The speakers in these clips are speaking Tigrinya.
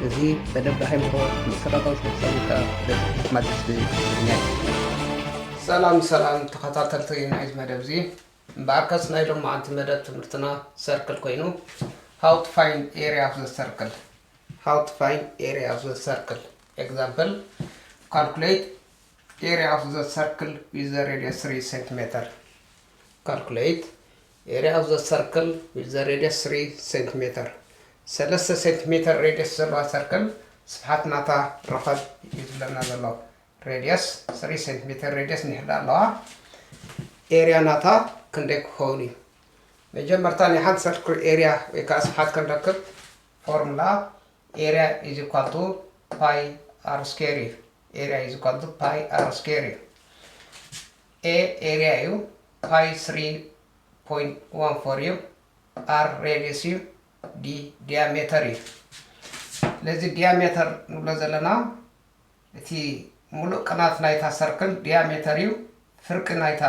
እዚ መደብ ዳሃይምሮ መሰረታዊ ስፖርታዊ ከኣ ደስ ማድረስ ትግርኛ እዩ። ሰላም ሰላም ተኸታተልቲ ናይዚ መደብ እዚ። እምበኣርከስ ናይ ሎማዓንቲ መደብ ትምህርትና ሰርክል ኮይኑ፣ how to find area of the circle. How to find area of the circle. Example, calculate area of the circle with the radius three centimeter. Calculate area of the circle with the radius three centimeter. ሰለስተ ሴንቲሜተር ሬድየስ ዘለዋ ሰርክል ስፍሓት ናታ ርኸብ እዩ ዝብለና ዘሎ። ሬድየስ ስሪ ሴንቲሜተር ሬድየስ እንድሕር ደኣ ኣለዋ፣ ኤርያ ናታ ክንደይ ክኸውን እዩ? መጀመርታ ናይ ሓንቲ ሰርክል ኤርያ ወይ ከዓ ስፍሓት ክንረክብ ፎርሙላ ኤርያ is equal to pi r square እዩ። ኤርያ is equal to pi r square እዩ። ኤ ኤርያ እዩ፣ ፓይ ስሪ ፖይንት ዋን ፎር እዩ፣ አር ሬድየስ እዩ፣ ዲ ዲያሜተር እዩ። ስለዚ ዲያሜተር ንብሎ ዘለና እቲ ሙሉእ ቅናት ናይታ ሰርክል ዲያሜተር እዩ፣ ፍርቂ ናይታ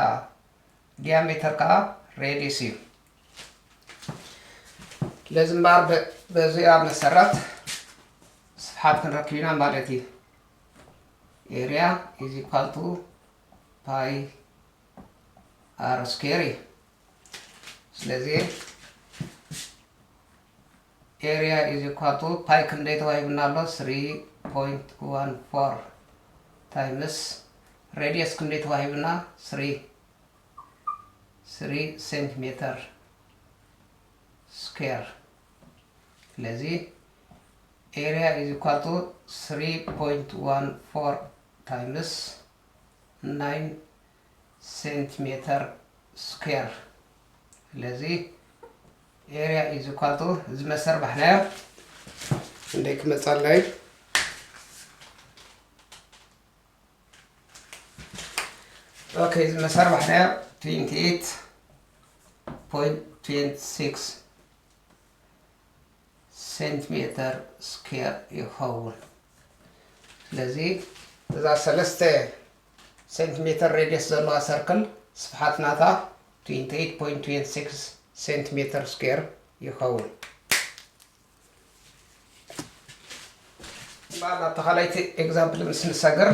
ዲያሜተር ከዓ ሬድየስ እዩ። ስለዚ እምበኣር በ-፣ በዚኣ መሰረት ስፍሓት ክንረክብ ኢና ማለት እዩ። ኤርያ is equal to ፓይ አር ስኩዌር እዩ። ስለዚ ኤርያ is equal to ፓይ ክንደይ ተዋሂብና ኣሎ? ስሪ ፖይንት ዋን ፎር ታይምስ ሬድየስ ክንደይ ተዋሂብና? ስሪ፣ ስሪ ሴንቲሜተር ስኩዌር። ስለዚ ኤርያ is equal to ስሪ ፖይንት ዋን ፎር ታይምስ ናይን ሴንቲሜተር ስኩዌር። ስለዚ ኤርያ is equal to እዚ መሰርባሕናዮ ክንደይ ክመጻለይ? ኦኬ፣ እዚ መሰርባሕናዮ ትዌንቲ ኤይት ፖይንት ትዌንቲ ሲክስ ሴንቲሜተር ስኩዌር ይኸውን። ስለዚ እዛ ሰለስተ ሴንቲሜተር ሬድየስ ዘለዋ ሰርክል ስፍሓት ናታ ትዌንቲ ኤይት ፖይንት ትዌንቲ ሲክስ ሴንቲሜተር ስኩዌር ይኸውን። እምበኣር ናብታ ካልኣይቲ ኤግዛምፕል ምስ ንሰግር፣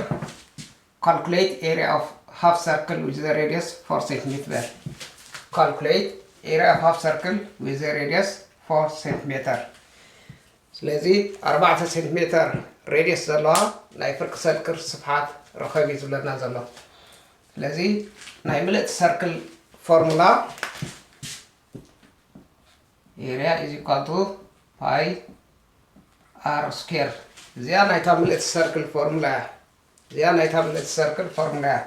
calculate area of half circle with the radius ፎር ሴንቲሜተር። Calculate area of half circle with the radius ፎር ሴንቲሜተር። ስለዚ ኣርባዕተ ሴንቲሜተር ሬድየስ ዘለዋ ናይ ፍርቂ ሰርክል ስፍሓት ርኸብ እዩ ዝብለና ዘሎ። ስለዚ ናይ ምልእቲ ሰርክል ፎርሙላ ኤርያ is equal to ፓይ አር ስኩዌር። እዚኣ ናይታ ምልእቲ ሰርክል ፎርሙላ እያ። እዚኣ ናይታ ምልእቲ ሰርክል ፎርሙላ እያ።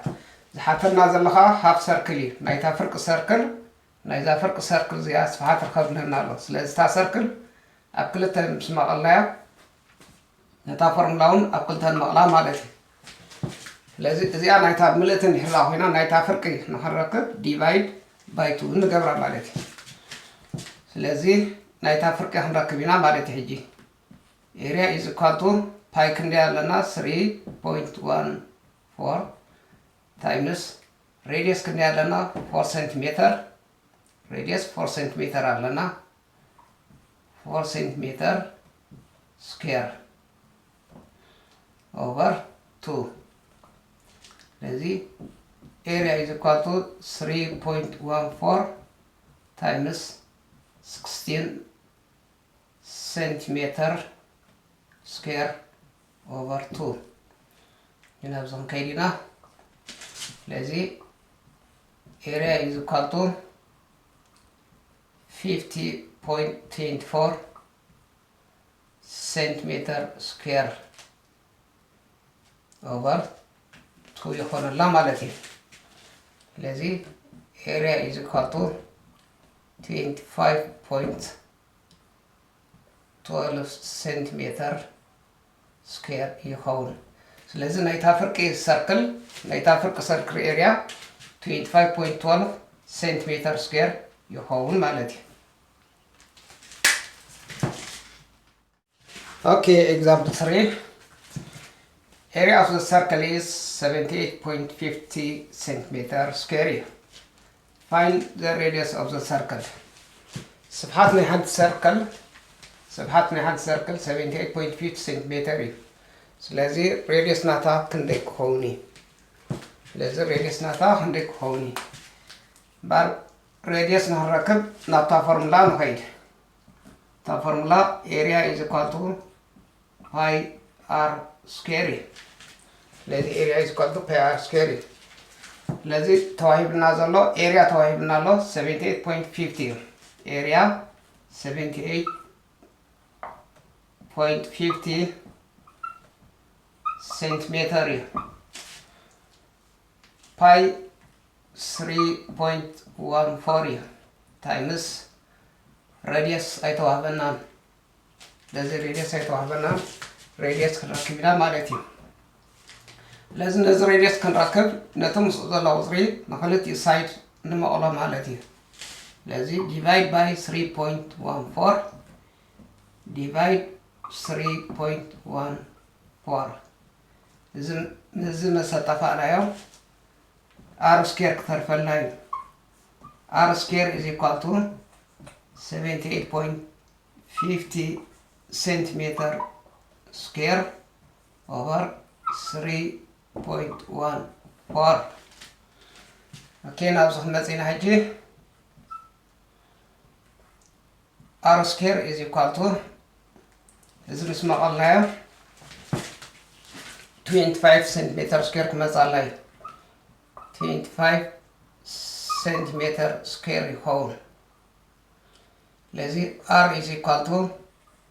ዝሓተና ዘለኻ ሃፍ ሰርክል እዩ። ናይታ ፍርቂ ሰርክል፣ ናይዛ ፍርቂ ሰርክል እዚኣ ስፍሓት ርኸብ ዝብለና ኣሎ። ስለዚ እታ ሰርክል ኣብ ክልተ ምስ መቐልናያ፣ ነታ ፎርሙላ እውን ኣብ ክልተ ንመቕላ ማለት እዩ። ስለዚ እዚኣ ናይታ ምልእቲ እንድሕር ኮይና፣ ናይታ ፍርቂ ንኽንረክብ ዲቫይድ ባይ ቱ ንገብራ ማለት እዩ። ስለዚ ናይታ ፍርቂ ክንረክብ ኢና ማለት እዩ። ሕጂ ኤርያ is equal to ፓይ ክንደይ ኣለና? ስሪ ፖይንት ዋን ፎር ታይምስ ሬድየስ ክንደይ ኣለና? ፎር ሴንቲሜተር። ሬድየስ ፎር ሴንቲሜተር ኣለና። ፎር ሴንቲሜተር ስኩዌር ኦቨር ቱ። ስለዚ ኤርያ is equal to ስሪ ፖይንት ዋን ፎር ታይምስ ስክስቲን ሴንቲሜተር ስኩዌር ኦቨር ቱ። ናብዚ ክንከይድ ኢና። ስለዚ ኤርያ is equal to ፊፍቲ ፖይንት ትዌንቲ ፎር ሴንቲሜተር ስኩዌር ኦቨር ቱ ይኾነላ ማለት እዩ። ስለዚ ኤርያ is equal to ትዌንቲ ፋይቭ ፖይንት ትወልቭ ሴንቲሜተር ስኩዌር ይኸውን። ስለዚ ናይታ ፍርቂ ሰርክል፣ ናይታ ፍርቂ ሰርክል ኤርያ ትዌንቲ ፋይቭ ፖይንት ትወልቭ ሴንቲሜተር ስኩዌር ይኸውን ማለት እዩ። ኦኬ፣ ኤግዛምፕል ስሪ። Area of the circle is seventy eight point fifty centimeter square እዩ። Find the radius of the circle. ስፍሓት ናይ ሓንቲ ሰርክል ስፍሓት ናይ ሓንቲ ሰርክል ሰቨንቲ ኤይት ፖይንት ፊፍቲ ሴንቲሜተር እዩ። ስለዚ ሬድየስ ናታ ክንደይ ክኸውን እዩ? ስለዚ ሬድየስ ናታ ክንደይ ክኸውን እዩ? እምበኣር ሬድየስ ንክንረክብ ናብታ ፎርሙላ ንኸይድ። እታ ፎርሙላ area is equal to pi r square እዩ። ስለዚ area is equal to pi r square እዩ። ስለዚ ተዋሂብና ዘሎ area ተዋሂብና ኣሎ ሰቨንቲ ኤይት ፖይንት ፊፍቲ እዩ። area ሰቨንቲ ኤይት ፖይንት ፊፍቲ ሴንቲሜተር እዩ። ፓይ ስሪ ፖይንት ዋን ፎር እዩ። ታይምስ ሬድየስ ኣይተዋህበናን። ስለዚ ሬድየስ ኣይተዋህበናን፣ ሬድየስ ክንረክብ ኢና ማለት እዩ። ስለዚ ነዚ ሬድየስ ክንረክብ ነቲ ምስኡ ዘሎ ቁፅሪ ንክልቲኡ ሳይድ ንመቕሎ ማለት እዩ። ስለዚ ዲቫይድ ባይ ስሪ ፖይንት ዋን ፎር ዲቫይድ ስሪ ፖይንት ዋን ፎር፣ እዚ ምስ ኣጠፋእናዮ ኣር ስኬር ክተርፈልና እዩ። R square is equal to ሰቨንቲ ኤይት ፖይንት ፊፍቲ ሴንቲሜተር ስኬር ኦቨር ስሪ ፖይንት ዋን ፎር። ኦኬ፣ ናብዚ ክንመጽእ ኢና ሕጂ። R square is equal to፣ እዚ ምስ መቐልናዮ ትዌንቲ ፋይቭ ሴንቲሜተር ስኬር ክመጽኣልና እዩ። ትዌንቲ ፋይቭ ሴንቲሜተር ስኬር ይኸውን። ስለዚ R is equal to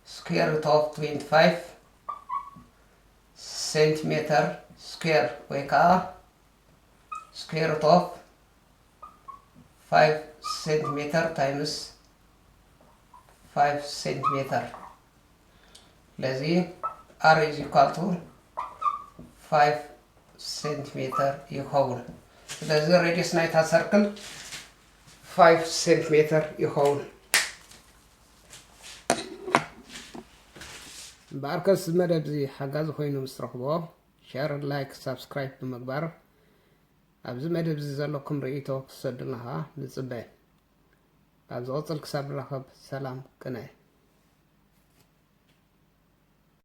square root of ትዌንቲ ፋይቭ ሴንቲሜተር ስኬር ወይ ከዓ square root of ፋይቭ ሴንቲሜተር ታይምስ ፋይቭ ሴንቲሜተር። ስለዚ R is equal to ፋይቭ ሴንቲሜተር ይኸውን። ስለዚ ሬድየስ ናይታ ሰርክል ፋይቭ ሴንቲሜተር ይኸውን። እምበኣርከስ እዚ መደብ እዚ ሓጋዚ ኮይኑ ምስ ትረኽቦ፣ ሸር፣ ላይክ፣ ሳብስክራይብ ብምግባር ኣብዚ መደብ እዚ ዘለኩም ርእይቶ ክትሰዱልና ኸዓ ንጽበ። ኣብ ዝቕጽል ክሳብ ንራኸብ፣ ሰላም ቅነ።